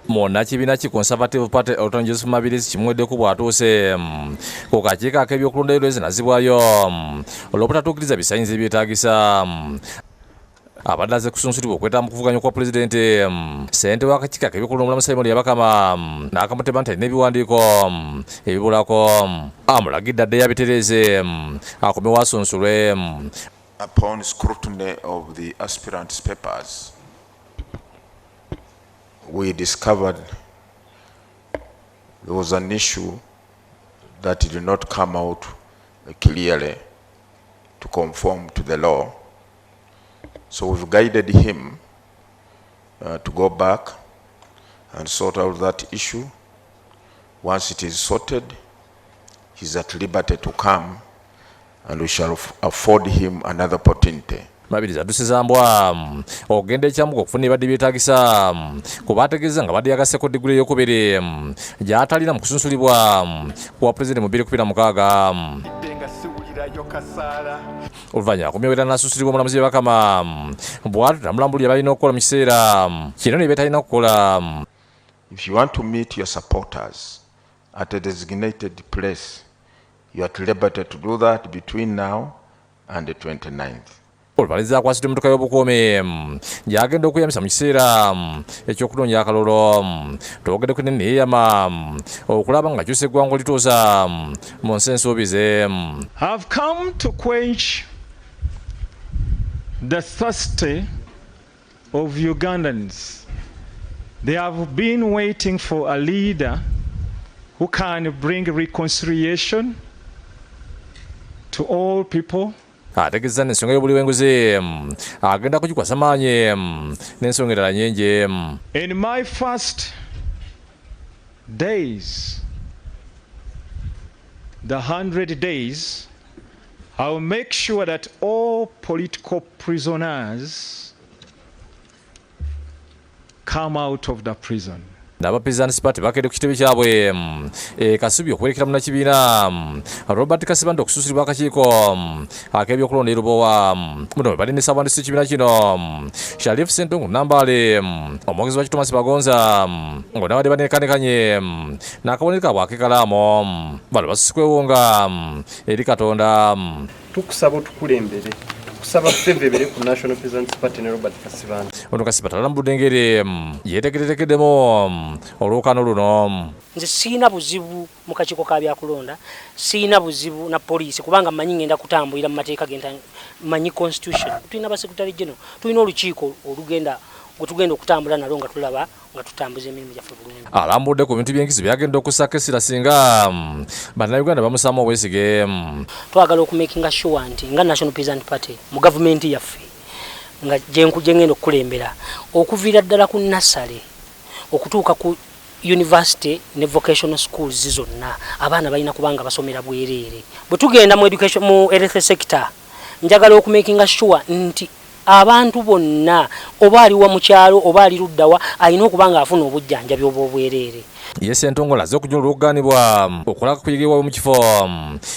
Munnakibiina ki Conservative Party Elton Joseph Mabirizi kimuweddeko bw'atuuse ku kakiiko ak'ebyokulonda e Lweza nazibwayo olw'obutatuukiriza bisaanyizo ebyetaagisa. Abadde azze kusunsulibwa okwetaba mu kuvuganya okwa pulezidenti. Ssentebe w'akakiiko ak'ebyokulonda Omulamu Simon Byabakama n'akamutema nti alina ebiwandiiko ebibulako, amulagidde addeyo abitereeze akomewo asunsulwe. Upon scrutiny of the aspirants' papers, we discovered there was an issue that did not come out clearly to conform to the law. So we've guided him to go back and sort out that issue. Once it is sorted, he's at liberty to come and we shall afford him another opportunity. Mabirizi addusiza mbwa okugenda e Kyambogo okufuna ebibadde byetaagisa, kuba ategeeza nga badde yagasseko diguli eyokubiri gy'atalina mu kusunsulibwa kuwa pulezidenti mu 2016. Nga siwulirayo kasaala. Oluvannyuma akomyewo n'asunsulibwa omulamuzi Byabakama, bw'atyo namulambulira balina okukola mu kiseera kino ne betalina kukola. If you want to meet your supporters at a designated place, you are at liberty to do that between now and the 29th. Olumaliriza akwasiddwa emmotoka y'obukuumi gy'agenda okweyambisa mu kiseera ekyokunoonya akalulu. Twogedde ku neyeyama okulaba nga kyusa eggwanga olituusa mu nsi ensuubize. Have come to quench the thirsty of Ugandans. They have been waiting for a leader who can bring reconciliation to all people. Ategeeza n'ensonga y'obuli bw'enguzi agenda kugikwasa maanyi n'ensonga endala nnyingi. In my first days, the 100 days, I will make sure that all political prisoners come out of the prison. N'aba Peasants Party bakedde ku kitebe kyabwe e Kasubi okuwerekera munnakibiina Robert Kasibante okususulibwa akakiiko ak'ebyokulonda e Lubowa. Muno bwe bali ne ssabawandiisi w'ekibiina kino Sharif Ssentongo Nambaale, omwogezi wa Thomas Bagonza ng'onabadde banekanekanye n'akabonero kaabwe ak'ekalaamu. Bano basusse kwewunga eri Katonda. Tukusaba otukulembere, tukusaba favour ebere ku National Peasants Party ne Robert Kasibante. Ono Kasibante alambudde engeri yeetegeretekeddemu olwokano luno. Nze siina buzibu mu kakiiko ka byakulonda, siina buzibu na poliisi, kubanga mmanyi ngenda kutambulira mu mateeka genta manyi constitution. Tulina ba secretary general, tulina olukiiko olugenda gwe tugenda okutambula nalwo nga tulaba nga tutambuza emirimu gyaffe bulungi. Alambudde ku bintu by'enkizo byagenda okussaako essira singa bannayuganda bamusaamu obwesige. Twagala okumakinga sure nti nga National Peasant Party mu gavumenti yaffe nga gye ngenda okukulembera, okuviira ddala ku nursery okutuuka ku university ne vocational schools zonna, abaana balina kubanga basomera bwereere. Bwe tugenda mu education, mu health sector, njagala okumakinga sure nti abantu bonna, oba aliwa mu kyalo oba ali luddawa, alina okuba nga afuna obujjanjabi obw'obwereere. Ye Ssentongola azze okujula olw'okugaanibwa okulaka kuyigibwa mu kifo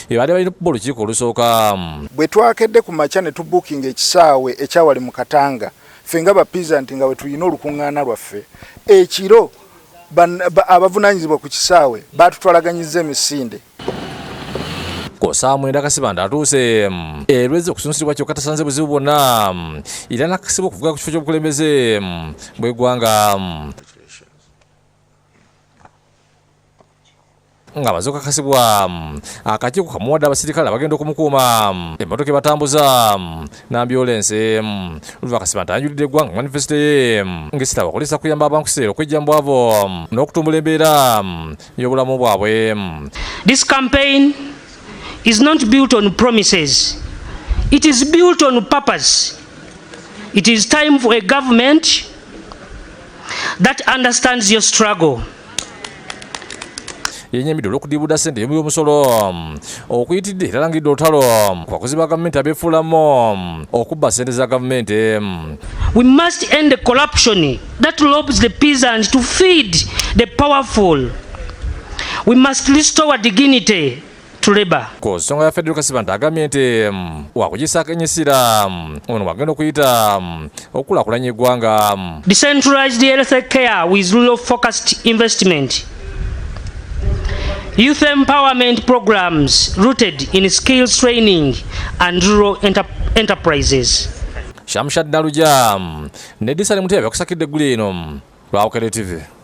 ebadde balina okuba olukiiko olusooka. Bwe twakedde ku makya ne tubuukinga ekisaawe ekyawali mu Katanga, ffe nga ba peasant nga bwe tulina olukuŋŋaana lwaffe ekiro, abavunaanyizibwa ku kisaawe baatutwalaganyiza emisinde. Ku ssaawa 9 Kasibante atuuse e Lweza okusunsulibwa, kyokka tasanze buzibu bwonna era n'akakasibwa okuvuga ku kifo ky'obukulembeze bw'eggwanga. Ng'amaze okukakasibwa, akakiiko kamuwadde abasirikale abagenda okumukuuma, emmotoka ebatambuza n'ambulensi. Oluva Kasibante ayanjulidde eggwanga manifesito ye ng'essira bakolesa kuyamba abankuseera okwejja mu bwavu n'okutumbula embeera y'obulamu bwabwe. This campaign is not built on promises. It is built on purpose. It is time for a government that understands your struggle. Yenyamidde olw'okudiibuuda ssente y'omusolo okuyitidde era alangidde olutalo ku bakozi ba gavumenti abeefuulamu okubba ssente za gavumenti. We must end the corruption that robs the peasants to feed the powerful. We must restore dignity, to labor. Ku nsonga ya Federo Kasibante agambye nti wakugisaako enyisira ono wagenda okuyita okukulaakulanya eggwanga. Decentralized health care with rural focused investment. Youth empowerment programs rooted in skills training and rural enterprises. Shamshad Naluja ne Disani Mutebi akusakidde eggulu eno lwa Bukedde TV.